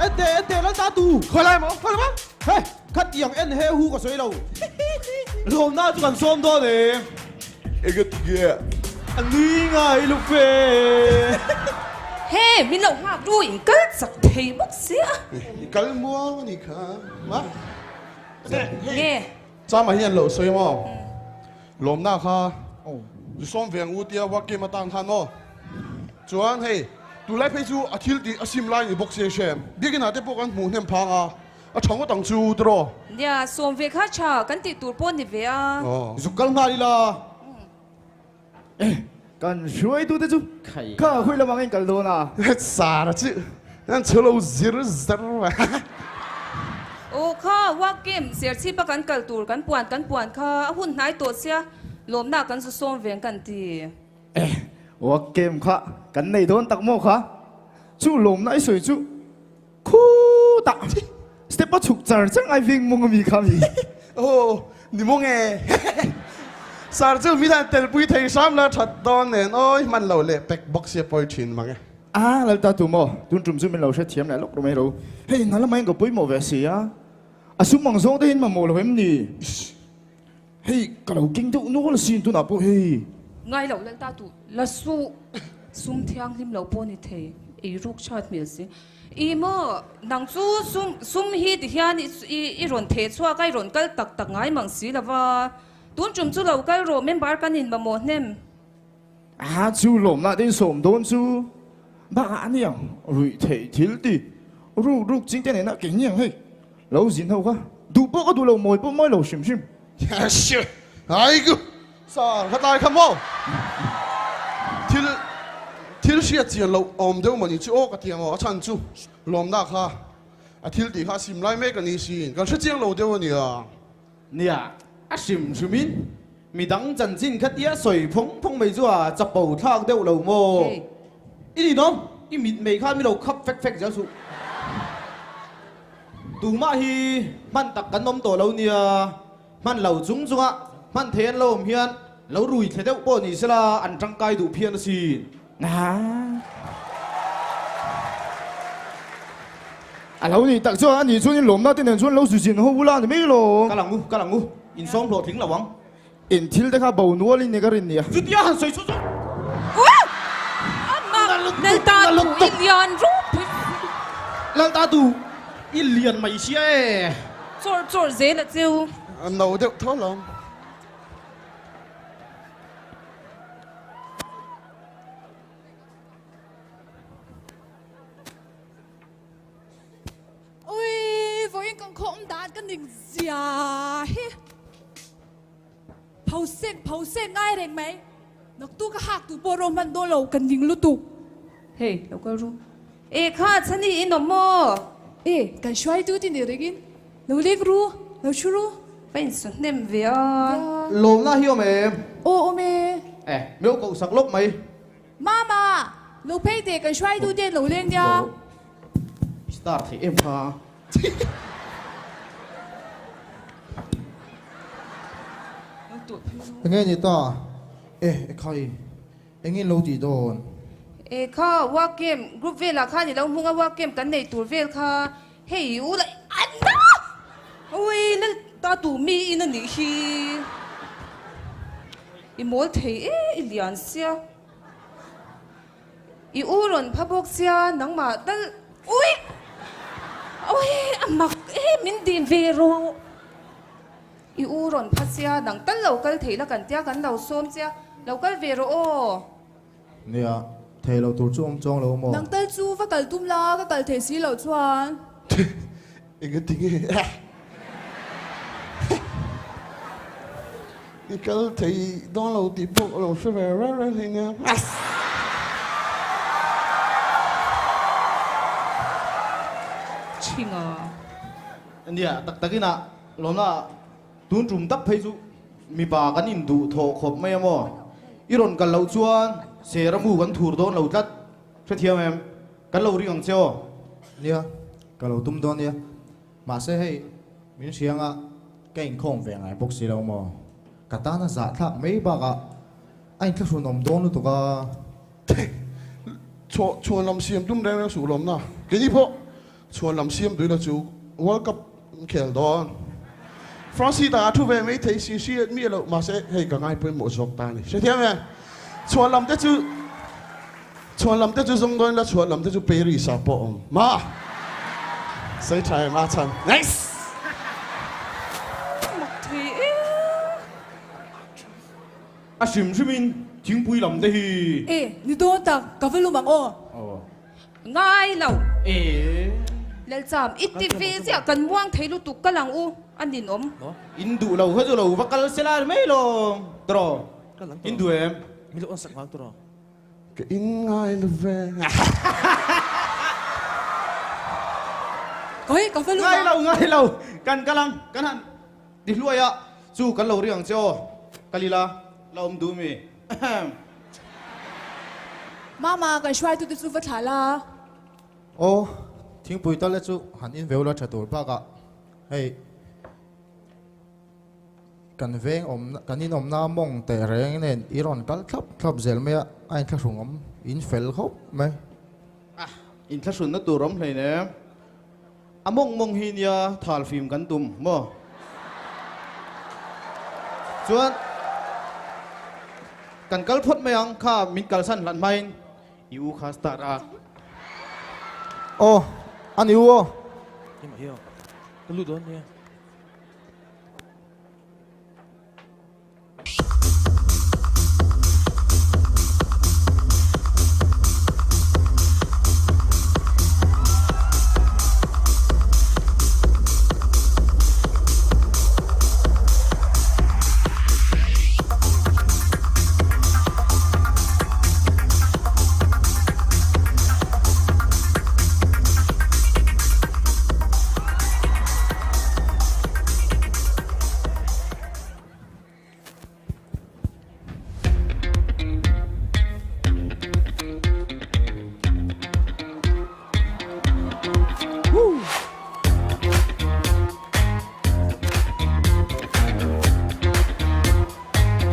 En teh, en teh, Lalta tu! Khawi lai maw? Khawi lai maw? He, khatiang en he hu ka sawi lo. Lawmna chu kan sawm dawn e. Enge ti nge? A nui ngai lo fe. He, min lo nghak ru, in kal chak thei bawk sia. I kal muang a nih kha. Ma? Nge? Chama hian lo sawi maw? Lawmna kha zu sawm ve ang u tia work game atan khan maw? Chuan hei tunlai phei chu a thil tih a sim lai ni bawk si hrem. Biakin ah te pawh kan hmuh hnem phang a, a tha ngawt ang chu tiraw? Nia, sawm ve kha tha kan tih tur pawh ni ve a. Zuk kal nghal ila. Kan hruaitute chu kha hui lamah ngei kal dawn a. Sara chu an chhe lo zir zar a. Aw kha work camp Serchhip a kan kal tur kan puan kan puan kha a hun hnai tawh sia lawmna kan zu sawm veng kan ti. Eh work camp kha kan nei dawn tak maw kha chu lawmna i sawi chu khutah step a chhuk char char ngai veng mawng ami kha mi. Aw ni mawng e Sir chu min han telpui thei hram la that dawn nen awi hman lo leh pek bawk sia pawi thin mang e. A lal ta tu maw tun tum chu min lo hrethiam leh lawk mai ro hei hna lamah hian ka pawimawh ve si a a sum ang zawng te hian mamawh lo em ni hei ka lo keng deuh nual asin tunah pawh hei. Ngai lo lal ta tu la suh sum thianghlim lo pawh ni thei ei ruk chhat hmel si I maw nang chu sum sum hi ti hian i i rawn theh chhuak a i rawn kal tak tak ngai mang si lo va tun tum chu lo kal rawh member kan in mamawh hnem. A chu lawmna te in sawm dawn chu bakah a niang ruih theih thil ti ruk ruk ching te nena kei niang hei lo zin ho kha duh pawh ka duh lo mawi pawh mawi lo hrim hrim. Yes ai ku sar kha tlai kha maw thil thil hriat chian loh awm deuh mawni chu aw ka ti ang aw a chhan chu lawmna kha a thil tih kha a sim lai mek a ni sin kan hre chiang lo deuh a nia. Nia, a hrim hrimin midang chanchin kha tia sawi phawng phawng mai chu a chapo thlak deuh lo maw? I ninawm, i mitmei khan mi lo khap fek fek zel suh. Tumah hi hman tak kan awm tawh lo nia, hman lo chung chunga hman thei an lo awm hian lo rui thle deuh pawh ni sela an tangkai duh phian asin. A lo nih tak chuan ani chuan in lawmna te nen chuan lo zu zin ho ula ni mai lo. Kal ang u, kal ang u, in sawm hlawhtling lo ang. In thil te kha bo nual in ni ka rin nia. Chutia han sawi chu chu. Lalta tu i lian ropui. Lalta tu i lian mai sia e. Chawr chawr zel a cheu. A no deuh tho lo. Ui, vawiin kan khaw awm dan ka ning zia hi. Pho seng, pho seng ngai reng mai. Naktu ka hak tu pawh ro hman dawn lo, ka ning lutuk. Hei, lo kal ru. E kha, chhani in awm maw? E, kan hruaitu ti ni rengin lo leng ru, lo thu ru. Va insu hnem ve a. Lawmna hi awm em? Aw awm e. E, meu koh sak lawk mai. Mama, lo phei teh kan hruaitu te an lo leng nia. I star theih em kha. Enge ni ta? E, e khai, engin lo tih dawn? E kha, work camp group velah khan i lo hmung a, work camp kan nei tur vel kha hei u la anna! Ui, lal ta tu mi in a nih hi. I mawl thei e, i lian sia. I u rawn pha bawk sia, nangmah tal ui! Ui, a mak e, min dim ve rawh. I u rawn pha sia, nang tal lo kal thei la kan tia kan lo sawm chia, lo kal ve rawh aw. Nia, thei lo tur chu awm chuang lo maw? Nang tal chu va kal tum la, ka kal thei si loh chuan. Engati nge i kal thei dawn lo tih pawh ka lo hre ve reng reng thei nia. Chhinga. Nia, tak takin ah lawmna tun tum tak phei chu mipa kan induh thawh khawp mai a maw? I rawn kal loh chuan seramu kan thur dawn lo tlat. Hrethiam em? Kan lo ring ang che aw. Nia, ka lo tum dawn nia. Mahse hei, min hria anga ka inkhawm ve ngai bawk si lo maw? Ka tan a zahthlak mai bakah a inthlahrun awm dawn lutuk a. Chhuah chhuan lam siam tum reng reng suh lawmna. Keini pawh. Chhuan lam siam duhna chu World Cup an khel dawn. France hi tah a thu ve mai thei si hriat miah loh mahse hei ka ngai pawimawh zawk ta a ni. Hrethiam em? Chhuan lam te chu Chhuan lam te chu zawng dawn ila chhuan lam te chu Paris ah pawh awm. Ma! Sawi tha em a chhan. Nice! Mak thei e. A hrim hrimin thingpui lam te hi. E, ni dawn tak, ka va lum ang aw. Ngai lo. Lalcham, i ti ve ziah kan muang thei lutuk kal ang u, a ninawm. In duh lo kha chu lo va kal se lai mai lawng tawh in duh em? Ka in ngai lo ve. Kawi, ka va lum Ngai ang. lo, ngai lo, kan kal ang, kan han ti hluai a, chu kan lo ring ang che aw, kal ila, la awm duh mi. Mama, kan hruaitute chu va thlah la. Aw, thingpui tal e chu han in veu la tha tur bakah hei kan veng awm kan in awmna mawng teh reng nen i rawn kal thlap thlap zel mai a, a inthlahrung awm in fel khawp mai. A inthlahrunna tur awm hleinem. A mawng mawng hi nia thal fim kan tum maw? Chuan kan kal phawt mai ang kha min kalsan hlan hmain i u kha start a. Aw, a ni u aw. Keimah hi aw. Ka lut dawn nia.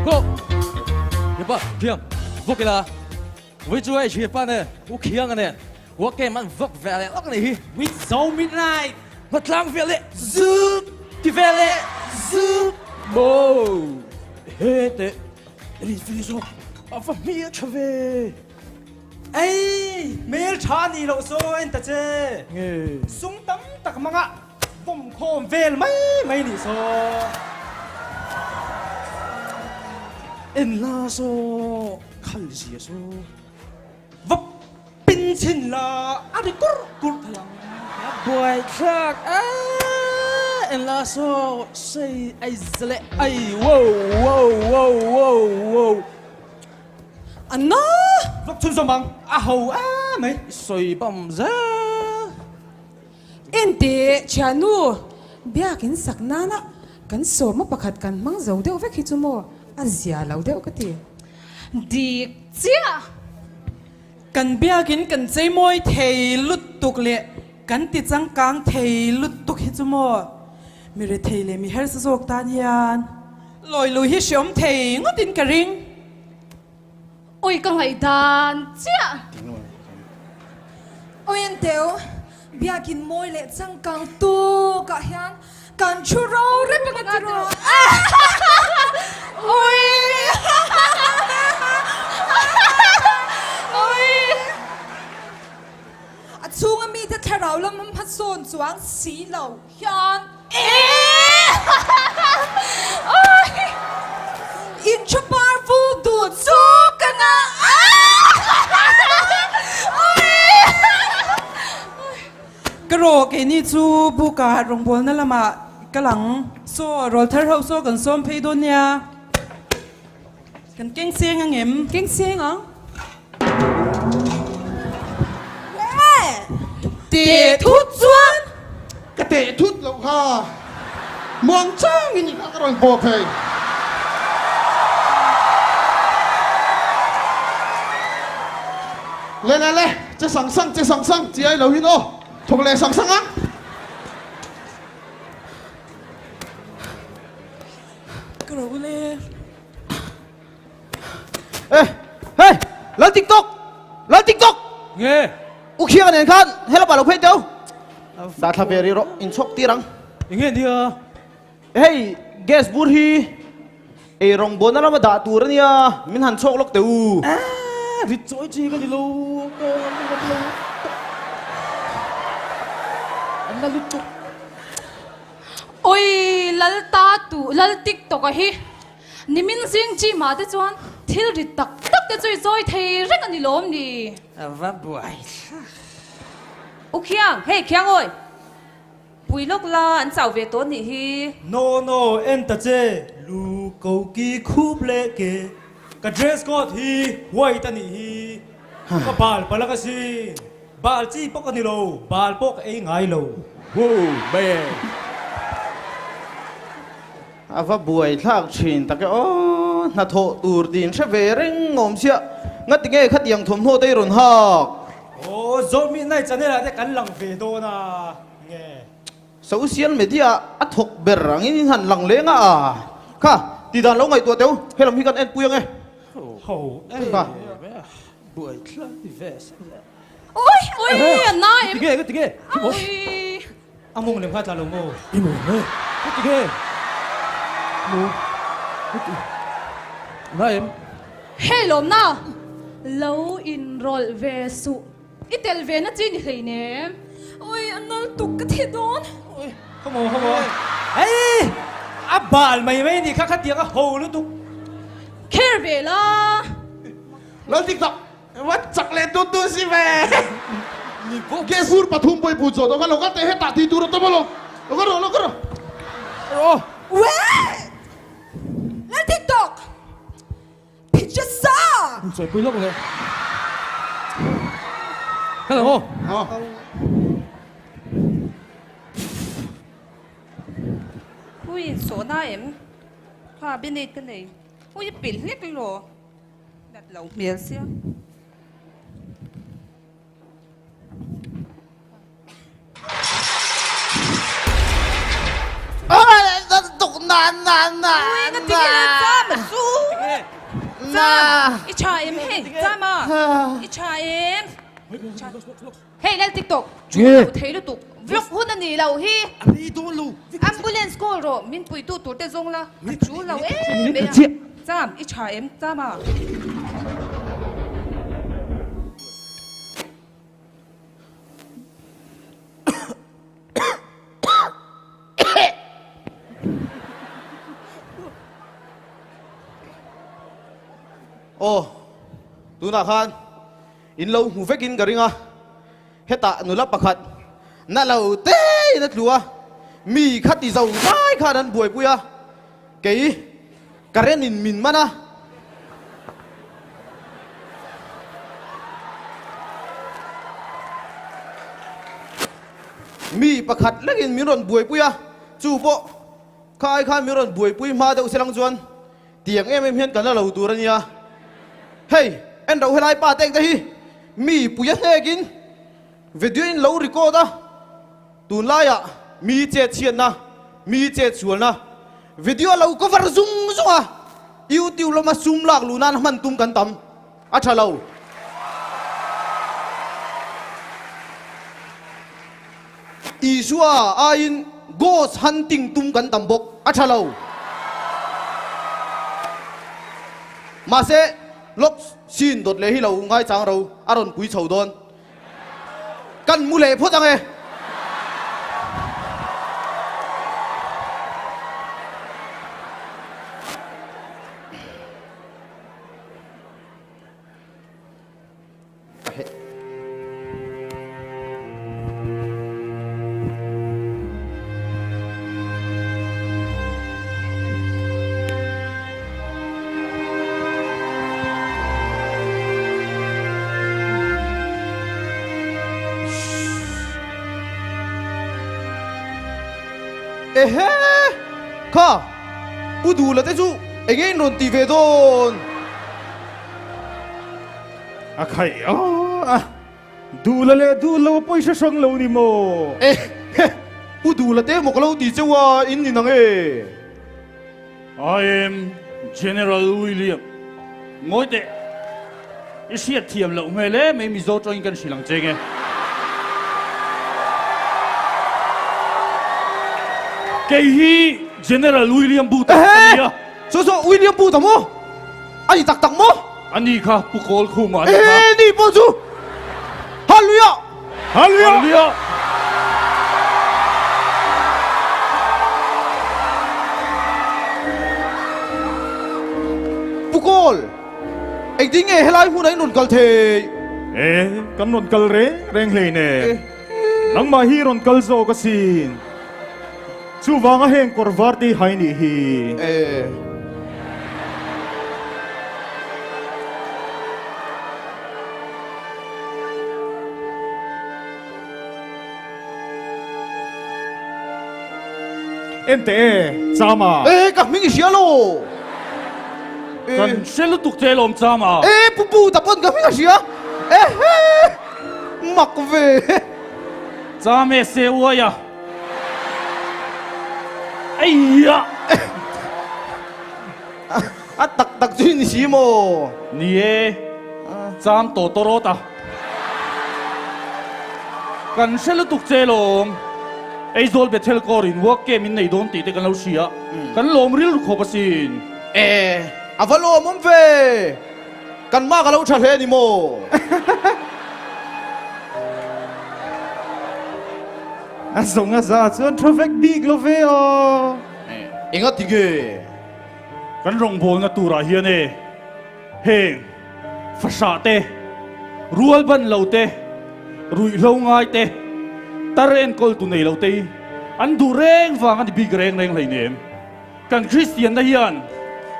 Go! Hipa, thiam, vawk ila. Vui chu hei thianpa nen, u Khianga nen, ua game an vawk ve leh lawk a nih hi. With zo midnight! Hmatlang vel leh zup ti vel leh zup maw! He teh Rinfeli zawk a va hmel tha ve! Ei! Hmel tha a nih loh saw en ta che! Nge? Sum tam tak hmanga vawm khawm vel mai mai nih saw. En la saw khal zia saw. Va pin chhin la a ri kur kur thei ang. A buai thlak a en la saw sei ai zale ai wow wow wow wow wow. A na vak chhun zawm ang a ho a mai. Sawi bam zel. Enteh thiannu biakin sak nana kan sawma pakhat kan hmang zo deuh vek hi chu maw a zia lo deuh ka ti. Dik chiah! Kan biakin kan cheimawi thei lutuk leh kan ti changkang thei lutuk hi chu maw mi rethei leh mi harsa zawk tan hian lawilu hi hreawm thei ngawtin ka ring. Oi ka ngaihdan chiah. Oi an teu, biakin mawi leh changkang tuk ah hian kan thu ro rep ang a ti rawh. Oi. Oi. A chhunga mite thlarau lam hmasawn chuang si lo hian. In thu par vuk duh chu ka ngah Ka rawh keini chu buka rawngbawlna lamah ka lang saw rawl thar ho saw kan sawm phei dawn nia kan keng seng ang em? Keng seng ang. Teh thut chuan. Ka teh thut loh kha muang changin i kha ka rawn pawh phei. Le le le, che sang sang che sang sang chi ai lo hin aw, thawk leh sang sang ang. Ka rawh ule. Ê, hei, lal tiktok, lal tiktok. Nge? U Khianga nen khan help ah lo phei teu. Dah thla ve rih rawh, inchhawk tir ang. Enge nia? Hei, gas bur hi ei rawngbawlna lama dah tur a nia, min han chhawk lawk teh u. Aaa, rit chawi chi ka ni lo, ka ngam lo. An la lutuk. Oi, lal ta tu, lal tiktok a hi. Nimin zing gym ah te chuan thil rit tak tak te chu i chawi thei reng a ni lawm ni? A va buai thlak. U Khiang, hei Khiang awi! Pui lawk la, an chau ve tawh nih hi. No no, en ta che, lu ko ki khup leh ke, ka dress code hi white a nih hi, ka bal palh a ka sin, bal chi pawh ka ni lo, bal pawh ka ei ngai lo. Woo man. A va buai thlak thin tak e aw, hnathawh tur tin hre ve reng awm sia, ngati nge khatiang thawmhnaw te i rawn hak? Aw, Zawmi nai channel ah te kan lang ve dawn a nge? Social media ah a thawk ber angin in han lang leng a, kha ti dan lo ngaihtuah teu, helam hi kan en pui ang e. Ho e, Kha. Buai thlak ti ve se. Ui, ui, a na em? Tige, tige. Ui. A mawng lem kha tla lo maw? I mawng e. Ka ti nge? Maw? Ka ti. Na em? Hei lawmna, lo inrawlh ve suh. I tel ve na chi ni hleinem. Ui, a nal tuk ka thi dawn. Ui, khaw maw, khaw maw. Hei, a bal mai mai ni kha khatiang a ho lutuk. Care ve la. Lal tik tak. Va chak leh tut tut si ve. Gas bur pathum pawh i put zawh tawh kha lo kal teh hetah tih tur a tam alawm. Lo kal rawh, lo kal rawh. Rawh. Weh! Lal TikTok! Phit sa! Chawi pui lawk le. Kal ang aw. Hui insawhna em? Kha Benate ka nei. Hui a pilh hlek elaw? Nat lo hmel sia. I tha em hei Chama i tha em Hei lal tiktok chu lo thei lutuk vlog hun a ni lo hi Ambulance call rawh min puitu tur te zawng la a chu lo em mai a Cham i tha em Chama. Aw tunah khan In lo hmu vekin ka ring a, hetah nula pakhat na lo tein a tlu a, mi kha ti zo zai khan an buaipui a, kei current in min man a. Mi pakhat lekin min rawn buaipui a, chu pawh kha ai khan min rawn buaipui hma deuh se lang chuan Tiang em em hian kan la lo tur a nia. Hei, en ro helai pa tek te hi mi pui a hnekin video in lo record a, tunlaiah mi chet chhiatna, mi chet sualna video lo cover zung zung a, YouTube lama sum lak luh nan hman tum kan tam a tha lo. Isua aiin ghost hunting tum kan tam bawk a tha lo. Mahse, lawk sin dawt leh hi lo ngaichang ro a rawn pui chho dawn. Kan mu leh phawt ang e. Ehe! Kha! Pu Dula te chu enge in rawn ti ve dawn? A khaih a, duh la leh duh lo a pawisa hrang lo ni maw? Eh he, pu duh la te maw ka lo ti cheu a, in ni nang e. I am General William. Ngawi teh, i hriat thiam loh hmel e, mai Mizo tawngin kan hrilh ang che nge. Kei hi General William Booth a ka nia. Chu chu William Booth a maw? A ni tak tak maw? A ni kha Pu Kawl Khuma a ni kha. Ehe ni pawh chu Hallelujah! Hallelujah! Hallelujah! Pu Kawl, engtin nge helai hmunah in rawn kal thei? E, kan rawn kal reng reng hleinem. Nangmah hi rawn kal zawk asin. Chuvanga heng kawr var te hi hai nih hi. E. Ente e, Chama. E, ka hming i hria lo. Kan hre lutuk che lawm Chama. E, pu pu ta pawn ka hming a hria. E he, mak ve. Chame se uai a. Eia! A tak tak chu i ni si maw? Ni e, cham tawh tawh rawt a. Kan hre lutuk che lawm. Aizawl Bethel Corps in work camp in nei dawn tih te kan lo hria. Kan lawm rilru khawp asin. E, a va lawmawm ve! Kan mak a lo tha hle a ni maw? A zawng a za chuan tha vek bik lo ve aw. Enga ti nge? Kan rawngbawlna turah hian e heng fahrah te, rual ban lo te, ruihhlo ngai te, tar enkawl tu nei lo te hi an duh reng vang a ni bik reng reng hleinem. Kan Kristianna hian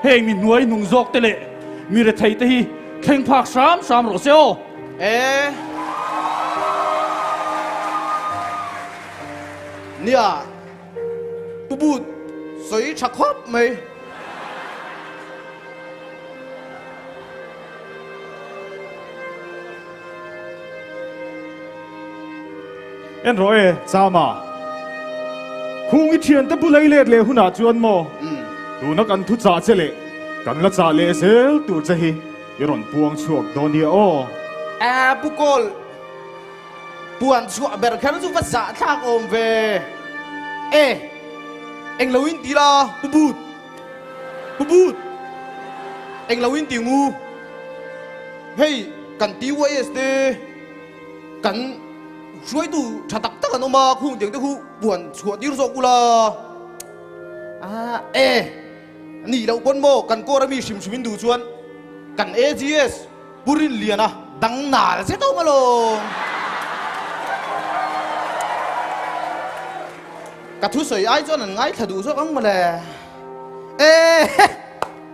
heng mi hnuai hnung zawk te leh mi rethei te hi thleng phak hram hram rawh se aw. E. Nia, Pu But sawi tha khawp mai. En rawh e, Chama. Khung i thiante bula i let leh hunah chuan maw? Tuna kan thu chah che leh kan la chah leh zel tur che hi i rawn puang chhuak dawn nia aw. A Pu Kawl, puan chhuah ber kher chu va zah thlak awm ve. E, englo in ti la, Pu But. Pu But, englo in ti ngu. Hei, kan TYS te. Kan hruaitu tha tak tak an awm a, khung tiang te khu puan chhuah tir zawk ula. A e, nih loh pawn maw kan kawr ami hrim hrim in duh chuan kan AGS Pu Rinliana dang nal zet a awm alawm. Ka thusawi ai chuan an ngaithla duh zawk ang mawle. E he,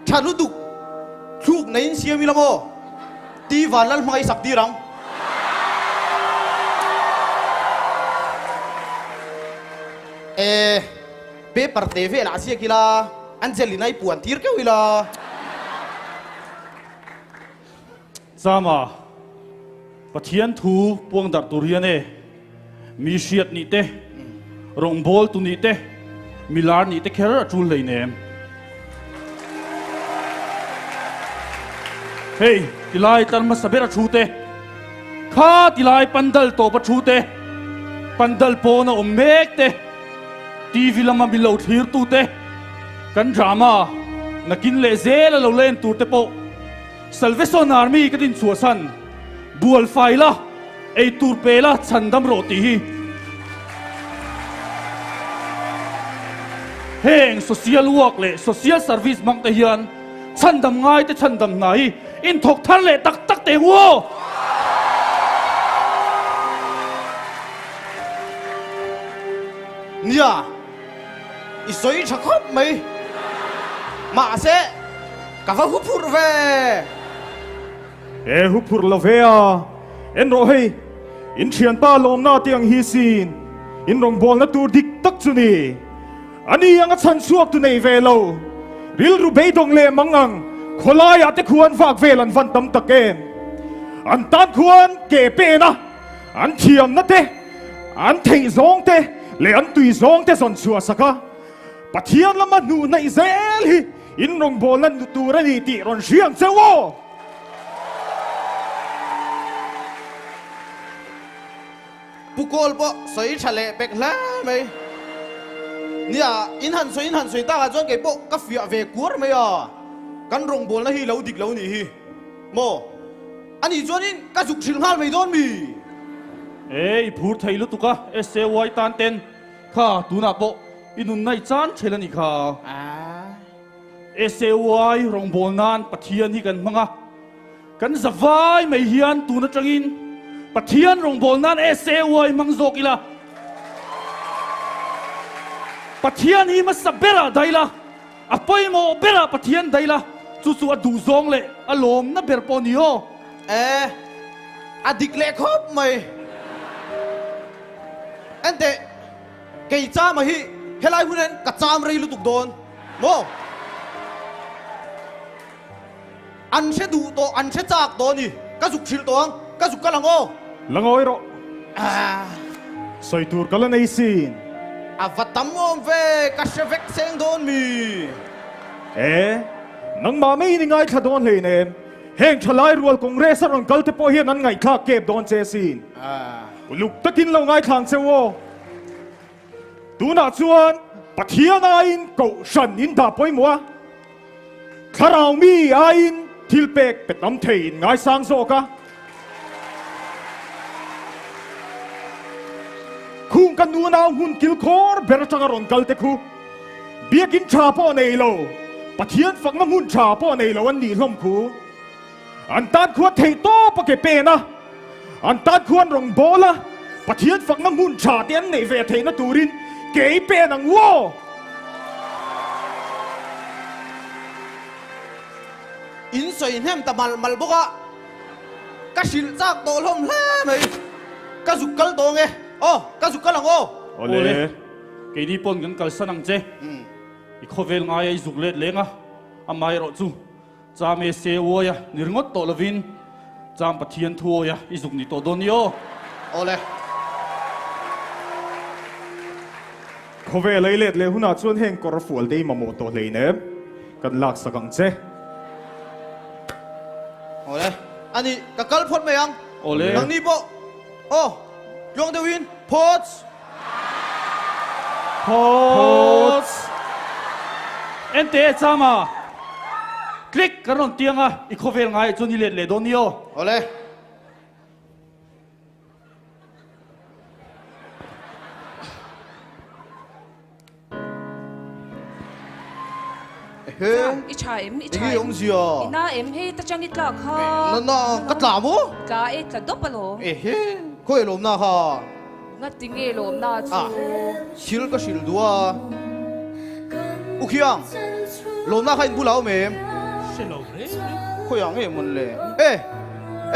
tha lutuk thluk neiin siam ila maw? Ti van lal hmangaih sak tir ang. E, paper te velah ziak ila, Angelina i puan tir keuh ila. Chama, Pathian thu puang darh tur hian e, mi hriat nih te, rawngbâwl tu nih te, mi lâr nih te kher a ṭul hleinem. Hei, tilai tlar hmasa ber a thu te, kha tilai pandal tawp a thu te, pandal pawn a awm mek te, TV lama mi lo thlir tu te, kan drama nakin leh zel a lo len tur te pawh Salvation Army ka din chhuahsan bual fai la, ei tur pe la chhan dam rawh tih hi. Heng social work leh social service hmang te hian chhandam ngai te chhandam hna hi inthawk thar leh tak tak teh hu aw! Nia, i sawi tha khawp mai. Mahse, ka va huphurh ve! He huphurh lo ve a, en rawh hei, in thianpa lawmna te ang hi sin, in rawngbawlna tur dik tak chu ni. Ani ang a chhan chhuak tu nei ve lo, rilru beidawng leh mang ang khawlaiah te khuan vak vel an van tam tak em. An tan khuan ke pen a, an thiamna te, an theih zawng te leh an tui zawng te zawn chhuah sak a, Pathian lama hnuh hnaih zel hi in rawngbawlna tur a ni tih rawn hria ang che u aw! Pu Kawl pawh sawi tha leh pek hle mai. Nia, in han sawi in han sawi takah chuan kei pawh ka fiah ve kuar mai a, kan rawngbawlna hi lo dik lo nih hi maw? Anih chuanin ka zuk hrilh nghal mai dawn mi? E, i phur thei lutuk a, SAY tan ten kha tunah pawh i nunna i chan ṭhel a nih kha. SAY rawngbâwl nan Pathian hi kan hmang a, kan zavai mai hian tun aṭangin Pathian rawngbâwl nan SAY hmang zawk ila, Pathian hi hmasa berah daih la, A pawimawh berah Pathian daih la, chu chu a duhzawng leh a lawmna ber pawh a ni aw. E, a dik leh khawp mai. Enteh, kei chama hi helai hun hian ka cham rei lutuk dawn maw? An hre duh tawh, an hre chak tawh a ni. Ka zuk hrilh tawh ang, ka zuk kal ang aw. La ngawi rawh. Sawi tur ka la nei sin. A va tam awm ve, ka hre vek seng dawn mi. E, nangmah maiin i ngaithla dawn hleinem. Heng thalai rual Congress a rawn kal te pawh hian an ngaihthlak kep dawn che sin. Uluk takin lo ngaithla ang che u aw. Tunah chuan Pathian aiin Kohhran in dah pawimawh a. Thlarau mi aiin thil pek pe tam thei in ngaisang zawk a. Khung ka nunau hmun kilkhawr ber atanga rawn kal te khu biakin tha pawh nei lo, Pathian fakna hmun tha pawh nei lo an nih hlawm khu. An tan khuan theih tawp a ke pen a, an tan khuan rawngbâwl a, Pathian fakna hmun tha te an neih ve theihna turin kei pen ang u aw! In sawi hnem ta mal mal bawk a, ka hrilh chak tawh hlawm hle mai. Ka zuk kal tawh ang e, aw, ka zuk kal ang aw! Awle, keini pawn kan kalsan ang che. I khawvel ngaia i zuk let leng a, amaherawh chu Cham e se uai a ni ringawt tawh lovin Cham Pathian thu awi a i zuk ni tawh dawn ni aw. Awle. Khawvel ei let leh hunah chuan heng kawr fual te i mamawh tawh hleinem kan laksak ang che. Awle. Ani ka kal phawt mai ang. Awle. Nangni pawh aw tluang deuhin phawts. Phawts. Ente Chama. Click kan rawn tiang a, i khawvel ngai chuan i let leh dawn ni aw. Awle. I tha em, i tha em. I na em hei ta chang i tlak kha. Na na ka tla maw? Tla e, tla dawp alawm. Ehe, khawi lawm na kha? Ngati nge lawm na chu? Thil ka hrilh duh a. U Khiang, lawm na kha in bulah awm em? Hre lo reng reng. Khawi ah nge mawn le? E,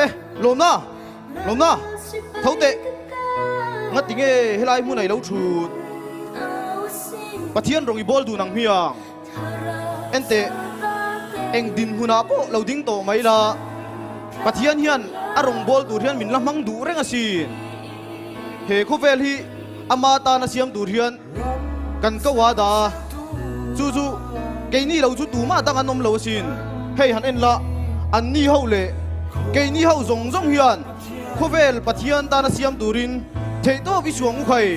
e, lawm na, lawm na, tho teh. Ngati nge helai hmun a i lo thut? Pathian rawng i bawl dun ang hmiang. Enteh, eng dinhmunah pawh lo ding tawh mai la, Pathian hian a rawngbâwl tur hian min la hmang duh reng asin. He khawvel hi ama tana siam tur hian kan ko a dah a, chu chu keini lo chu tumah dang an awm lo asin. Hei han en la, anni ho leh keini ho zawng zawng hian Khawvel Pathian tana siam turin theihtawp i suang u khai.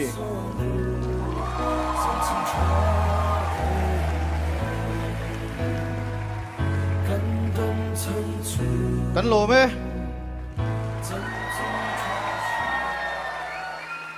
Kan lawm e.